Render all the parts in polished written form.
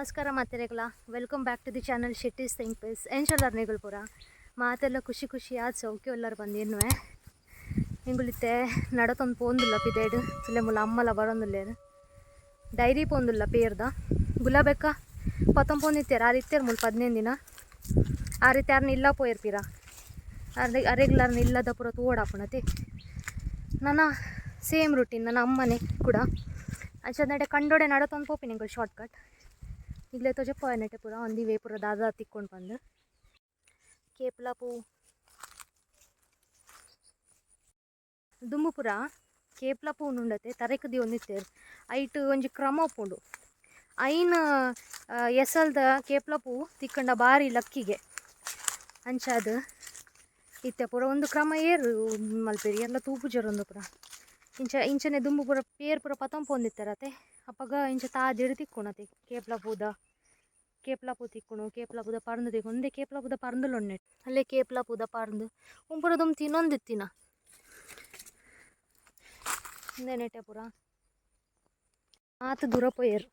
ನಮಸ್ಕಾರ ಮಾತೆರೆಗ್ಲ. Welcome back to the channel Shetty's think piece. ಎಂಚೊಲ್ಲರ್ ನಿಗುಲ್ ಪೂರ ಮಾತೆಲ್ಲ ಖುಷಿ ಖುಷಿ ಆದ್ ಸೌಖ್ಯ ಎಲ್ಲರು ಬಂದಿನ್ನುವೆ. ಎಂಗುಲಿತ್ತೆ ನಡತೊಂದು ಪೋಂದುಲ್ಲ ಪಿದೇಡು ತುಲೆ ಮುಲ್ಲ ಅಮ್ಮಲ ಬರೋಂದುಲ್ಲೇರು ಡೈರಿ ಪೋಂದುಲ್ಲ ಪೇರ್ದ ಗುಲಾಬೆಕ್ಕ ಪತ್ತೊಂದು ಪೋಂದಿತ್ತೇರು ಆರು ಇತ್ತೇರು ಮುಲ್ಪ 15 ದಿನ ಆ ರೀತಿ ಯಾರನ್ನ ಇಲ್ಲ ಪೋಯಿರ್ಪೀರ ಅರೆ ಅರೆಗ್ಲಾರ್ನ ಇಲ್ಲದ ಪೂರ ತೋಡಾಪುಣತಿ. ನನ್ನ ಸೇಮ್ ರೂಟೀನ್ ನನ್ನ ಅಮ್ಮನೆ ಕೂಡ ಅಂಚ ಕಂಡೋಡೆ ನಡತೊಂದು ಪೋಪಿನ ಎಂಕುಲು ಶಾರ್ಟ್ ಕಟ್ ಇಲ್ಲೇ ತೋಜಪ್ಪ ನೆಟೆ ಪೂರ ಒಂದಿ ವೇ ಪೂರ ದಾದ ತಿಕ್ಕೊಂಡು ಬಂದು ಕೇಪ್ಲ ಪೂ ದುಂಬು ಪೂರ ಕೇಪ್ಲ ಪೂ ಉಂಡತೆ ತರೆಕ್ ಒಂದಿತ್ತೇರು ಐಟ್ ಒಂಜಿ ಕ್ರಮ ಉಪ್ಪುಂಡು ಐನ್ ಎಸಲ್ದ ಕೇಪ್ಲ ಪೂ ತಿಕ್ಕಂಡ ಬಾರಿ ಲಕ್ಕಿಗೆ ಅಂಚಾದ ಇತ್ತೆ ಪೂರ ಒಂದು ಕ್ರಮ ಏರು ಮಲ್ಪೇರಿ ಎಲ್ಲ ತೂಪುಜರು ಒಂದು ಪೂರ ಇಂಚ ಇಂಚನೆ ದುಂಬು ಪೂರ ಪೇರ್ ಪೂರ ಪತೊಂಪೊಂದಿತ್ತೆರತೆ ಅಪಗ ಇಂಚ ತಾದಿಡ್ ತಿಕ್ಕುಣತೆ ಕೇಪ್ಲ ಪೂದ ಕೇಪ್ಲ ಪೂ ತಿಕ್ಕುಣು ಕೇಪ್ಲ ಪೂದ ಪರ್ಂದು ತಿಕ್ಕು ಒಂದೇ ಕೇಪ್ಲ ಪೂದ ಪರ್ಂದುಲು ಉಣ್ಣೆ ಅಲ್ಲೇ ಕೇಪ್ಲ ಪೂದ ಪರ್ಂದು ಉಂಪುರ ದುಂಬು ತಿನ್ನೊಂದಿತ್ತಿನ ಇಂದೇ ನೆಟೆ ಪೂರ ಆತ ದೂರ ಪೋಯೆರ್.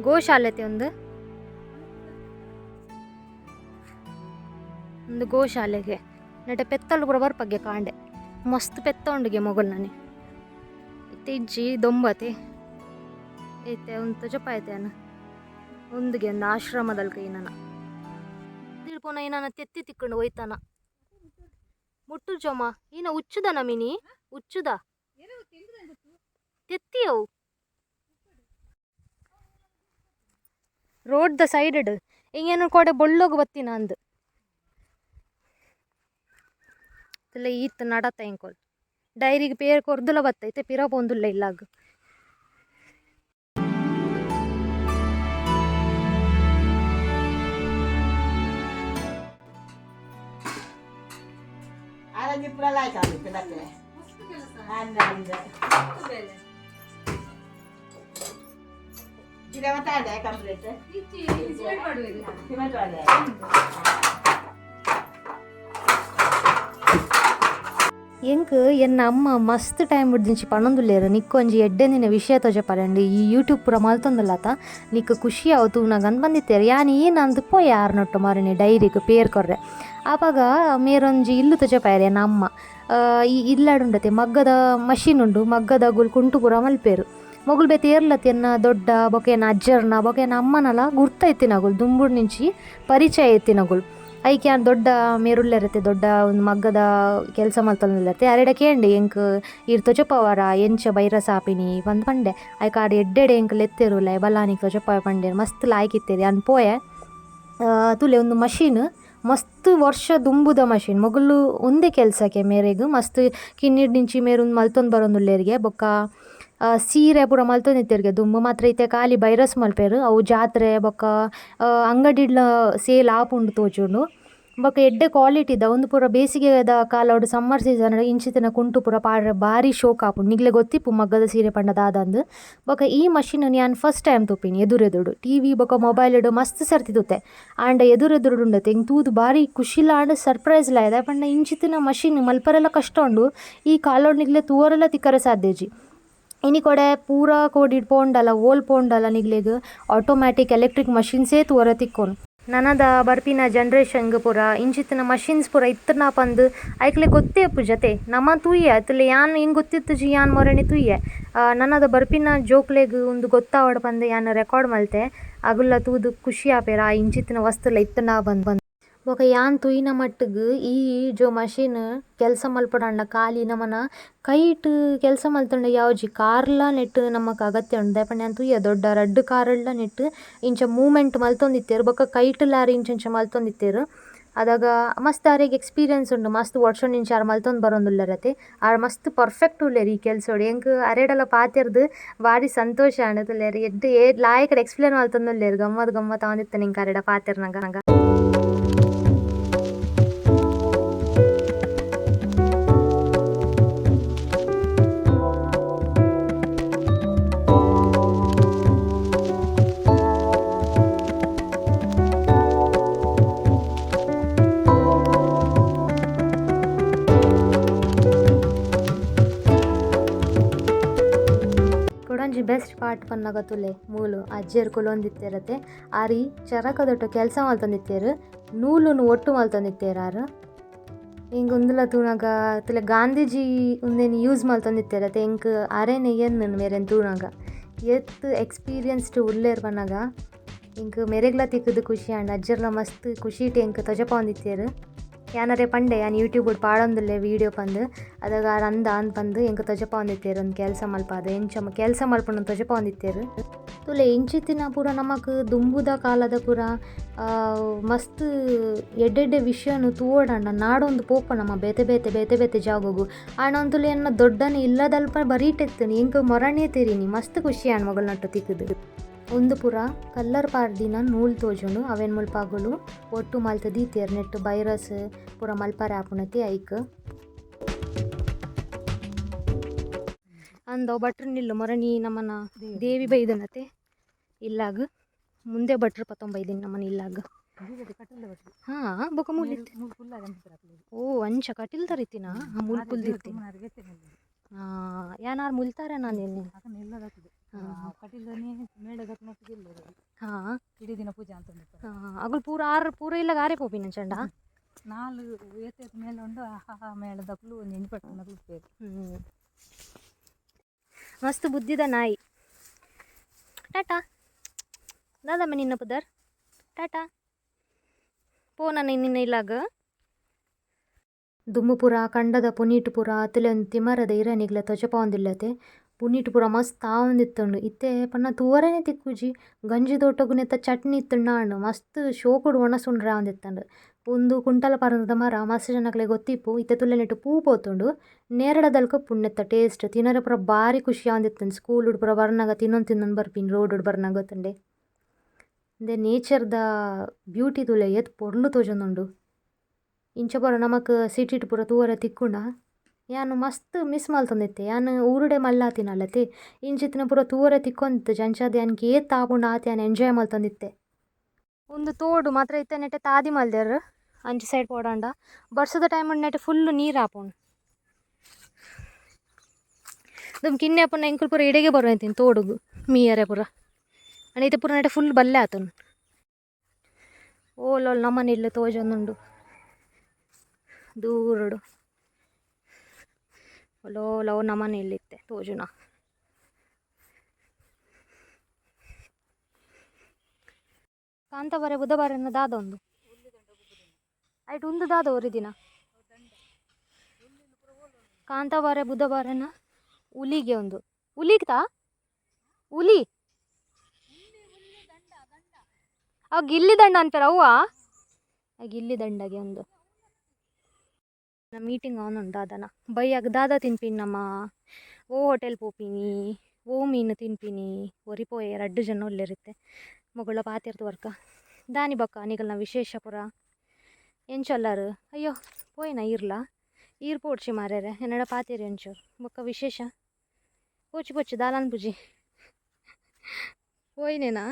ಗೋಶಾಲೆ ಒಂದು ಒಂದು ಗೋಶಾಲೆಗೆ ನೆಟೆ ಪೆತ್ತಲು ಪೂರ ಬರ್ಪಗ್ಗೆ ಕಾಂಡೆ ಮಸ್ತ್ ಪೆತ್ತ ಉಂಡುಗೆ ಮೊಗಲ್ ನಾನೆ ಇತ್ತೆ ಇಜ್ಜಿ ದೊಂಬತೆ ಇತ್ತೆ ಒಂದು ತೊಜಪಾಯ್ತೆ ಅನ್ನ ಒಂದುಗೆ ಒಂದು ಆಶ್ರಮದಲ್ಕ ಏನನ ತಿಳ್ಪೋನ ಏನಾನ ತೆತ್ತಿ ತಿಕ್ಕೊಂಡು ಹೋಯ್ತಾನ ಮುಟ್ಟು ಜಮ ಈನ ಉಚ್ಚುದನ ಮಿನಿ ಉಚ್ಚುದ ತೆತ್ತಿಯವು ರೋಡ್ the side ಹಿಂಗೇನು ಕೊಡೆ ಬೊಳ್ಳೋಗು ಬತ್ತಿನ ಅಂದು ಇಲ್ಲ ಈತ್ ನಡತ ಎಂಕೋಲ್ ಡೈರಿಗೆ ಪೇರ್ ಕೊರ್ದುಲ ಬತ್ತೈತೆ ಪಿರ ಪೋಂದುಲ್ಲ ಇಲ್ಲಾಗ. ಎಂಕ್ ಎನ್ನ ಅಮ್ಮ ಮಸ್ತ್ ಟೈಮ್ ಬಿಡ್ದಿಂಚಿ ಪಣೊಂದುಲ್ಲೇರು ನಿಕ್ಕೊಂಜಿ ಎಡ್ಡೆಂದಿನ ವಿಷಯ ತೋಜಪಾರಂಡು ಈ ಯೂಟ್ಯೂಬ್ ಪೂರ ಮಲ್ತೊಂದುಲ್ಲತ ನಿಕ್ ಖುಷಿ ಆವು ನಂಗೆ ಅಂದ್ ಬಂದಿತ್ತೇರು ಯಾನ್ ಏನು ಪೋ ಯಾರು ನೊಟ್ಟು ಮಾರನೆ ಡೈರಿಗೆ ಪೇರ್ ಕೊರ್ರೆ ಆಪಗ ಮೇರೊಂಜಿ ಇಲ್ಲು ತೋಜಪಾಯೆರ್ ಎನ್ನ ಅಮ್ಮ ಈ ಇಲ್ಲಾಡುಂಡತೆ ಮಗ್ಗದ ಮಷಿನ್ ಉಂಡು ಮಗ್ಗದ ಗುಲ್ ಕುಂಟು ಪೂರ ಮಲ್ಪೇರು ಮೊಗುಲು ಬೇತೆ ಏರ್ಲತ್ ಎನ್ನ ದೊಡ್ಡ ಬೊಕ ಎನ್ನ ಅಜ್ಜರ್ನ ಬೊಕ ಎನ್ನ ಅಮ್ಮನಲ ಗುರ್ತ ಇತ್ತಿನಗುಲು ದುಂಬುಡ್ ನಿಂಚಿ ಪರಿಚಯ ಇತ್ತಿನಗುಲು ಐಕ್ ಯಾನ್ ದೊಡ್ಡ ಮೇರುಲ್ಲೆರತೆ ದೊಡ್ಡ ಒಂದು ಮಗ್ಗದ ಕೆಲಸ ಮಲ್ತೊಂದುಲ್ಲೆರ್ತೆ ಅರೆಡ ಕೇಂಡೆ ಎಂಕ್ ಈರ್ ತೊಜಪವರ ಎಂಚ ಬೈರಸ ಆಪಿನಿ ಪಂದ್ ಪಂಡೆ ಐಕ್ ಆರ್ ಎಡ್ಡೆಡೆ ಎಂಕ್ ಲೆತ್ತೆರುಲೆ ಬಲಾನಿಕ್ ತೊಜಪಾವೆ ಪಂಡೆರ್ ಮಸ್ತ್ ಲಾಯ್ಕ್ ಇತ್ತೆರ್ ಯಾನ್ ಪೋಯೆ ತೂಲೆ ಒಂದು ಮಷೀನ್ ಮಸ್ತ್ ವರ್ಷ ದುಂಬುದ ಮಷೀನ್ ಮೊಗುಲು ಒಂದೇ ಕೆಲಸಕ್ಕೆ ಮೇರೆಗ್ ಮಸ್ತ್ ಕಿನ್ನಿಡ್ ನಿಂಚಿ ಮೇರ್ ಉಂದು ಮಲ್ತೊಂದು ಬರೋಂದುಲ್ಲೆರ್ಗೆ ಬೊಕ್ಕ ಸೀರೆ ಪೂರ ಮಲ್ತೊಂದಿತ್ತೆರ್ಗೆ ದುಂಬು ಮಾತ್ರ ಇತ್ತೆ ಖಾಲಿ ಬೈರಸ್ ಮಲ್ಪೆರ್ ಅವು ಜಾತ್ರೆ ಬೊಕ್ಕ ಅಂಗಡಿಡ್ಲ ಸೇಲ್ ಆಪುಂಡು ತೋಜುಂಡು ಬೊಕ್ಕ ಎಡ್ಡೆ ಕ್ವಾಲಿಟಿದ ಉಂದು ಪೂರ ಬೇಸಿಗೆದ ಕಾಲೋಡು ಸಮ್ಮರ್ ಸೀಸನ್ ಇಂಚಿತ್ತಿನ ಕುಂಟು ಪೂರ ಪಾಡ್ರೆ ಬಾರಿ ಶೋಕ್ ಆಪುಂಡು ನಿಗ್ಲೆ ಗೊತ್ತಿಪ್ಪು ಮಗ್ಗದ ಸೀರೆ ಪಂಡ ದಾದಂದ್ ಬೊಕ್ಕ ಈ ಮಷಿನ್ ಯಾನ್ ಫಸ್ಟ್ ಟೈಮ್ ತೂಪಿನಿ ಎದುರೆದುಡು ಟಿವಿ ಬೊಕ್ಕ ಮೊಬೈಲ್ ಮಸ್ತ್ ಸರ್ತಿ ತೂತೆ ಆಂಡ ಎದುರೆದುರುಡು ಉಂಡತೆ ಎಂಕ್ ತೂದು ಬಾರಿ ಖುಷಿಲ ಆಂಡ್ ಸರ್ಪ್ರೈಸ್ ಲ ಆಯ್ದ ಪಂಡ ಇಂಚಿತ್ತಿನ ಮಷಿನ್ ಮಲ್ಪರೆಲ ಕಷ್ಟ ಉಂಡು ಈ ಕಾಲೋಡು ನಿಗ್ಲೆ ತೂವರೆಲ ತಿಕ್ಕರೆ ಸಾಧ್ಯ ಇಜ್ಜಿ ಇನಿ ಕೊಡೆ ಪೂರ ಕೋಡಿಡ್ ಪೋಂಡಲ ಓಲ್ ಪೋಂಡಲ ನಿಗ್ಲೆಗ್ ಆಟೋಮ್ಯಾಟಿಕ್ ಎಲೆಕ್ಟ್ರಿಕ್ ಮಷಿನ್ಸೇ ತೂವರೆ ತಿಕ್ಕೊನು ನನದ ಬರ್ಪಿನ ಜನ್ರೇಷನ್ಗ್ ಪೂರ ಇಂಚಿತ್ತಿನ ಮಷಿನ್ಸ್ ಪೂರ ಇತ್ತುನ ಪಂದ್ ಐಕ್ಲೆ ಗೊತ್ತೇ ಇಪ್ಪುಜತೆ ನಮ ತೂಯೆ ಅತ್ತುಲೆ ಯಾನ್ ಎಂಕ್ ಗೊತ್ತಿತ್ತುಜಿ ಯಾನ್ ಮೊರಣಿ ತೂಯೆ ನನದ ಬರ್ಪಿನ ಜೋಕ್ಲೆಗ್ ಉಂದು ಗೊತ್ತಾವಡ್ ಪಂದ್ ಯಾನ್ ರೆಕಾರ್ಡ್ ಮಲ್ತೆ ಅಗುಲ್ಲ ತೂದು ಖುಷಿ ಆಪೆರ್ ಆ ಇಂಚಿತ್ತಿನ ವಸ್ತುಲ ಇತ್ತುನ ಪಂದ್ ಬೊಕ ಯಾನ್ ತೂಯಿನ ಮಟ್ಟುಗು ಈ ಜೋ ಮಷೀನ್ ಕೆಲಸ ಮಲ್ಪೊಡಾಂಡ ಖಾಲಿ ನಮನ ಕೈಟ್ ಕೆಲಸ ಮಲ್ತುಂಡ ಯಾವುಜಿ ಕಾರ್ಲ ನೆಟ್ ನಮಕ್ ಅಗತ್ಯ ಉಂಡು ದಾಯೆ ಪಂಡ ಯಾನ್ ತೂಯ ದೊಡ್ಡ ರಡ್ಡ್ ಕಾರುಲ್ಲ ನೆಟ್ ಇಂಚ ಮೂವ್ಮೆಂಟ್ ಮಲ್ತೊಂದಿತ್ತೆರ್ ಬೊಕ ಕೈಟುಲ ಆರ್ ಇಂಚ ಇಂಚ ಮಲ್ತೊಂದಿತ್ತೆರ್ ಅದಾಗ ಮಸ್ತ್ ಆರೆಗ್ ಎಕ್ಸ್ಪೀರಿಯನ್ಸ್ ಉಂಡು ಮಸ್ತ್ ವರ್ಷ ಆರ್ ಮಲ್ತೊಂದು ಬರೋಂದುಲ್ಲೆರತೆ ಆರ್ ಮಸ್ತ್ ಪರ್ಫೆಕ್ಟ್ ಉಲ್ಲೆರ್ ಈ ಕೆಲಸೊಡು ಎಂಕ್ ಅರೆಡಲ ಪಾತೆರ್ದ್ ಬಾರಿ ಸಂತೋಷ ಆಂಡ್ ತುಲ್ಲೆರ್ ಎಡ್ಡೆ ಲಾಯಕಡ್ ಎಕ್ಸ್ಪ್ಲೇನ್ ಮಲ್ತೊಂದುಲ್ಲೆರ್ ಗಮ್ಮತ್ ಗಮ್ಮತ್ ಆವೊಂದಿತ್ತ್ಂಡ್ ಎಂಕ್ ಅರೆಡ ಪಾತೆರ್ನಗ. ಒಂಜಿ ಬೆಸ್ಟ್ ಪಾರ್ಟ್ ಪನ್ನಗ ತುಲೆ ಮೂಲು ಅಜ್ಜೆರ್ ಕುಲೊಂದಿತ್ತೆರತೆ ಆರ್ ಈ ಚರಕದೊಟ್ಟು ಕೆಲಸ ಮಲ್ತೊಂದಿತ್ತೆರ್ ನೂಲುನು ಒಟ್ಟು ಮಲ್ತೊಂದಿತ್ತೆರ್ ಆರ್. ಎಂಕ್ ಉಂದುಲ ತೂನಗ ತುಲೆ ಗಾಂಧೀಜಿ ಉಂದೆನ್ ಯೂಸ್ ಮಲ್ತೊಂದಿತ್ತೆರತೆ ಎಂಕ್ ಅರೆನ ಎನ್ನುಂಡು ಮೇರೆನ್ ತೂನಗ ಏತ್ ಎಕ್ಸ್ಪೀರಿಯನ್ಸ್ಡ್ ಉಲ್ಲೆರ್ ಪನ್ನಗ ಎಂಕ್ ಮೆರೆಗ್ಲ ತಿಕ್ಕುದು ಖುಷಿ ಆಂಡ್ ಅಜ್ಜೆರ್ಲ ಮಸ್ತ್ ಖುಷಿಟ್ ಎಂಕ್ ತೊಜಪಾವೊಂದಿತ್ತೆರ್. ಯಾನರೆ ಪಂಡೆ ಯಾನ್ ಯೂಟ್ಯೂಬ್ ಪಾಡೊಂದುಲ್ಲೆ ವೀಡಿಯೋ ಪಂದ್ ಅದಗ ಆರ್ ಅಂದ ಅಂದ್ ಪಂದ್ ಎಂಕ್ ತೊಜಪಾವೊಂದಿತ್ತೆರ್ ಒಂದ್ ಕೆಲಸ ಮಲ್ಪಾದ್ ಎಂಚ ಕೆಲಸ ಮಲ್ಪುನ ತೊಜಪಾವೊಂದಿತ್ತೆರ್. ತುಲೆ ಇಂಚಿತ್ತಿನ ಪೂರ ನಮಕ್ ದುಂಬುದ ಕಾಲದ ಪೂರ ಮಸ್ತ್ ಎಡ್ಡೆ ಎಡ್ಡೆ ವಿಷಯನ್ ತೂವೊಡಾಂಡ ನಾಡೊಂದು ಪೋಪ ನಮ ಬೇತೆ ಬೇತೆ ಬೇತೆ ಬೇತೆ ಜಾಗೊಗು. ಆಂಡ ಅಂತುಲೆ ಎನ್ನ ದೊಡ್ಡನೆ ಇಲ್ಲದಲ್ಪ ಬರೀಟೆತ್ತುಂಡು ಎಂಕ್ ಮೊರಣೆ ತೆರಿನಿ ಮಸ್ತ್ ಖುಷಿ ಆಂಡ್ ಮೊಗಲ್ನೊಟ್ಟು ತಿಕ್ಕುದು. ಉಂದು ಪೂರ ಕಲ್ಲರ್ ಪಾಡ್ದಿನ ನೂಲು ತೋಜುಂಡು ಅವೆನ್ ಮುಲ್ಪ ಅಗುಲು ಒಟ್ಟು ಮಲ್ತ್ ದೀತೆರ್ ನೆಟ್ಟ್ ಬೈರಸ್ ಪೂರ ಮಲ್ಪರೆ ಆಪುನತೆ ಐಕ್. ಅಂದ್ ಅವು ಭಟ್ರ್ ನಿಲ್ಲು ಮೊರಣಿ ನಮನ ದೇವಿ ಬೈದನತೆ ಇಲ್ಲಾಗ್ ಮುಂದೆ ಭಟ್ರು ಪತ್ತೊಂಬೈದಿನಿ ನಮನ ಇಲ್ಲಾಗ್. ಹಾ ಬೊಕ ಮೂಲು ಓ ಅಂಚ ಕಟಿಲ್ ತರಿತಿನ ಮೂಲು ಕುಲ್ದಿತ್ತಿ. ಯಾನ್ ಆರ್ ಮುಲ್ತಾರೆ ನಾನೇನೆ. ಹಾ ಇಡೀ ದಿನ ಪೂಜೆ ಅಂತ. ಹಾ ಅಗುಲು ಪೂರ ಆರ್ ಪೂರ ಇಲ್ಲಾಗ ಆರೇ ಪೋಪಿನ ಚಂಡ. ನಾಲ್ ಏತ್ ಏತ್ ಮೇಳ ಉಂಡು ಆ ಮೇಳದಕುಲು ಒಂಜಿ ಒಂಜಿ ಪಟ್ಟಣದಕುಲು ಉಪ್ಪೇರು. ಮಸ್ತ್ ಬುದ್ಧಿದ ನಾಯಿ. ಟಾಟಾ ದಾದಮ್ಮ ನಿನ್ನ ಪುದರ್ ಟಾಟಾ ಪೋ ನನ್ನ ನಿನ್ನ ಇಲ್ಲಾಗ. ದುಂಬು ಪೂರ ಕಂಡದ ಪುನೀಟ್ ಪೂರ ಅತಲೆ ಒಂಜಿ ತಿಮರದ ಇರೆ ನಿಗ್ಲ ತೊಜಪಾವೊಂದುಲ್ಲತೆ ಪುನೀಟ್ ಪೂರ ಮಸ್ತ್ ಆವೊಂದಿತ್ತುಂಡು ಇತ್ತೆ ಪನ್ನ ತೂವರೆನೆ ತಿಕ್ಕುಜಿ ಗಂಜಿ ದೊಟ್ಟೊಗು ನೆತ್ತ ಚಟ್ನಿ ಇತ್ತುಂಡ ಆಂಡ್ ಮಸ್ತ್ ಶೋಕುಡು ವನಸ್ ಉಂಡ್ರೆ ಆವೊಂದಿತ್ತುಂಡು. ಉಂದು ಕುಂಟಲ ಪರ್ಂದ್‌ದ ಮರ ಮಸ್ತ್ ಜನಕ್ಲೆಗ್ ಗೊತ್ತಿಪ್ಪು ಇತ್ತೆ ತೂಲೆ ನೆಟ್ಟ್ ಪೂ ಪೋತುಂಡು ನೇರಳೆದಲ್ಕ ಉಪ್ಪುಂಡು ನೆತ್ತ ಟೇಸ್ಟ್ ತಿನರೆ ಪೂರ ಬಾರಿ ಖುಷಿ ಆವೊಂದಿತ್ತುಂಡು ಸ್ಕೂಲ್ ಡು ಪೂರ ಬರ್ನಗ ತಿನ್ನೊಂದು ತಿನ್ನೊಂದು ಬರ್ಪಿನಿ ರೋಡ್ ಡು ಬರ್ನಗ ಗೊತ್ತುಂಡೆ. ಉಂದೆ ನೇಚರ್ ದ ಬ್ಯೂಟಿ ತೂಲೆ ಏತ್ ಪೊರ್ಲು ತೋಜೊಂದುಂಡು. ಇಂಚ ಪೂರ ನಮಕ್ ಸಿಟಿ ಟ್ ಪೂರ ತೂವರೆ ತಿಕ್ಕುಂಡ ಯಾನ್ ಮಸ್ತ್ ಮಿಸ್ಸ್ ಮಲ್ತೊಂದಿತ್ತೆ ಯಾನ್ ಊರುಡೆ ಮಲ್ಲ ಆತಿನಾಲ್ ಅತೆ ಇಂಚಿತ್ತಿನ ಪೂರ ತೂವರೆ ತಿಕ್ಕೊಂದಿತ್ತಿಜಿ ಅಂಚಾದ್ ಯಾನ್ ಏತ್ ಆಪುಂಡ ಆತ್ ಯಾನ್ ಎಂಜಾಯ್ ಮಲ್ತೊಂದಿತ್ತೆ. ಉಂದು ತೋಡು ಮಾತ್ರ ಇತ್ತೆ ನೆಟೆ ತಾದಿ ಮಲ್ದೆರ್ ಅಂಚಿ ಸೈಡ್ ಪೋಡಾಂಡ ಬರ್ಸದ ಟೈಮ್ ನೆಟೆ ಫುಲ್ ನೀರ್ ಆಪುಂಡು. ದುಂಬು ಕಿನ್ನಿ ಆಪುನ ಎಂಕುಲು ಪೂರ ಇಡೆಗೆ ಬರೊಂದಿತ್ತಿನಿ ತೋಡುಗು ಮೀಯರೆ ಪೂರ. ಅಂಡ ಇತ್ತೆ ಪೂರ ನೆಟೆ ಫುಲ್ ಬಲ್ಲೆ ಆತುಂಡು. ಓಲೋಲು ನಮನ ಇಲ್ಲ್ ತೋಜೊಂದುಂಡು ದೂರಡು ಓಲೋಲು ಅವು ನಮನ ಇಲ್ಲ್ ಇತ್ತೆ ತೋಜುನ. ಕಾಂತಾಬಾರೆ ಬುಧಬಾರೆನ ದಾದ ಉಂದು ಐಟ್ ಉಂದು ದಾದ ಒರಿದಿನ ಕಾಂತಾಬಾರೆ ಬುಧಬಾರೆನ ಉಲಿಗೆ ಉಂದು ಉಲಿಗ್ತಾ ಉಲಿ ಅವು ಗಿಲ್ಲಿ ದಂಡ ಅಂತಾರೆ ಅವ್ವ ಗಿಲ್ಲಿ ದಂಡಗೆ ಒಂದು ಮೀಟಿಂಗ್ ಆವೊಂದುಂಡು ದಾದನ ಬಯ್ಯಗ್ ದಾದ ತಿನ್ಪಿನಿ ನಮ ಓ ಹೋಟೆಲ್ ಪೋಪಿನಿ ಓ ಮೀನು ತಿನ್ಪಿನಿ ಒರಿ ಪೋಯೆ ರಡ್ಡ್ ಜನ ಉಲ್ಲೆರ್ ಇತ್ತೆ ಮೊಗುಳ್ನ ಪಾತೆರ್ದ್ ವರ್ಕ ದಾನಿ ಬೊಕ್ಕ ನಿಕಲ್ನ ವಿಶೇಷ ಪೂರ ಎಂಚ ಉಲ್ಲರ್ ಅಯ್ಯೋ ಪೋಯಿನ ಈರ್ಲ ಈರ್ ಪೋಡ್ಚಿ ಮಾರ್ಯೆರೆ ಎನ್ನಡ ಪಾತೆರಿ ಒಂಚೂರು ಬೊಕ್ಕ ವಿಶೇಷ ಪೋಚಿ ಪೋಚಿ ದಾಲ ಅನ್ಪುಜಿ ಪೋಯಿನೇನಾ.